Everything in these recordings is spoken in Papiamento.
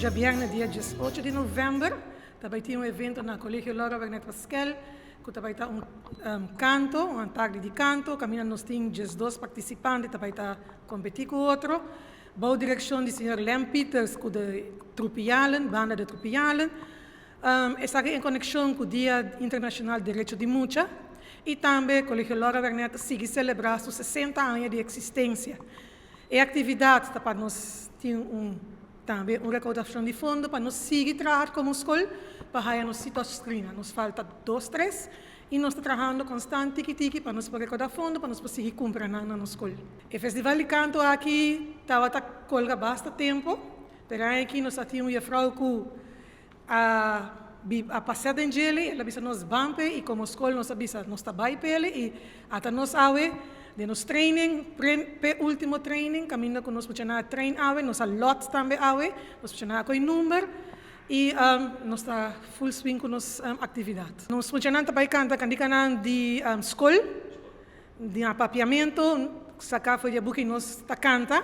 Djabièrnè dia 18 di novèmber ta bai tin un evento na Kolegio Laura Wernet Paskel ku ta bai ta un kanto, un tardi di kanto kaminda nos tin 12 partisipante ta bai ta kompetí ku otro bou direkshon di señor Lem Pieters ku de Trupialen, Banda de Trupialen. Esaki en konekshon ku Dia Internashonal Derecho di Mucha i tambe Kolegio Laura Wernet ta sigui selebrá su 60 aña di eksistensia. E aktividat ta pa nos tin un tambe un rekoudashon di fondo pa nos sigui traha komo skol pa haya nos si touchscreen. Nos falta dos tres i nos ta trahando konstant tiki tiki pa nos por rekoudá fondo pa nos por sigui kumpra nan na nos skol. E festival di kanto aki tabata kolga basta tempo, pero aña aki nos a tin un jefrou ku a a pasa den djele, el a bisa nos ban p'e i komo skol nos a bisa nos ta bai p'ele i ata nos awe den nos training, p'e ultimo training kaminda ku nos muchanan a train awe, nos a lot tambe awe, nos muchanan a kohe number i nos ta full swing ku nos aktividat. Nos muchanan ta bai kanta kandikanan di skol, di Papiamento, saka for di e buki nos ta kanta.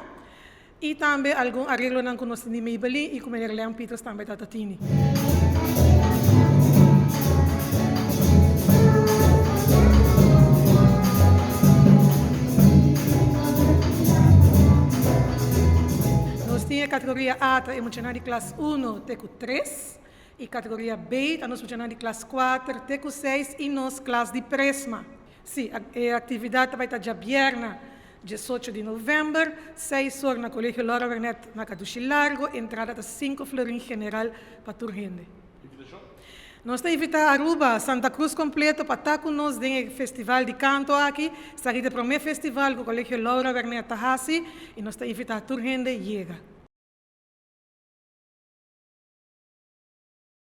I tambe algun areglonan ku nos tin di Maybelline i ku meneer Leon Peters tambe ta ta tini. Nos tin e kategoria A ta e muchanan di klas uno te ku tres i kategoria B ta nos muchanan di klas kuater te ku seis i nos klas di Presma. Sí, e aktividat ta bai ta djabièrna 18 di novèmber, seis or na Kolegio Laura Wernet na Kadushi Largo, entrada ta sinku florin general pa tur hende. Invitashon? Nos ta invitá Aruba, Santa Cruz kompleto pa ta ku nos den e festival di kanto aki. Esaki ta e promé festival ku Kolegio Laura Wernet ta hasi i nos ta invitá tur hende yega.